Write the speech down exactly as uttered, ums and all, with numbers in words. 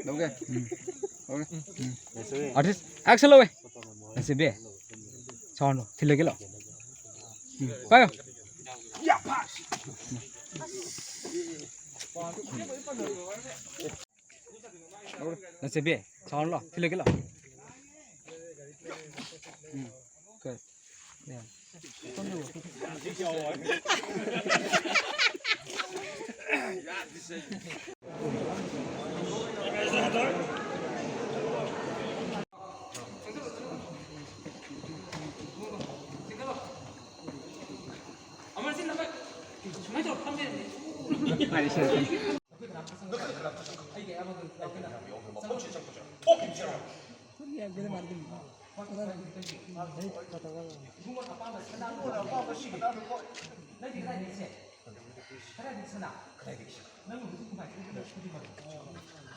ꯂꯧꯒꯦ꯫ ꯎꯝ꯫ ꯂꯧꯒꯦ꯫ ꯎꯝ꯫ Artist, action ꯂꯧꯋꯦ꯫ ꯉꯁꯤꯕꯤ꯫ ꯁꯥꯎꯟꯗꯣ ꯊꯤꯜꯂꯒꯦ ꯂꯥꯛꯑꯣ꯫ ꯎꯝ꯫ ꯄꯥꯏꯌꯣ꯫ ꯉꯁꯤꯕꯤ꯫ ꯁꯥꯎꯟꯗꯣ ꯊꯤꯜꯂꯒꯦ ꯂꯥꯛꯑꯣ꯫ ꯎꯝ꯫ ꯀꯩ?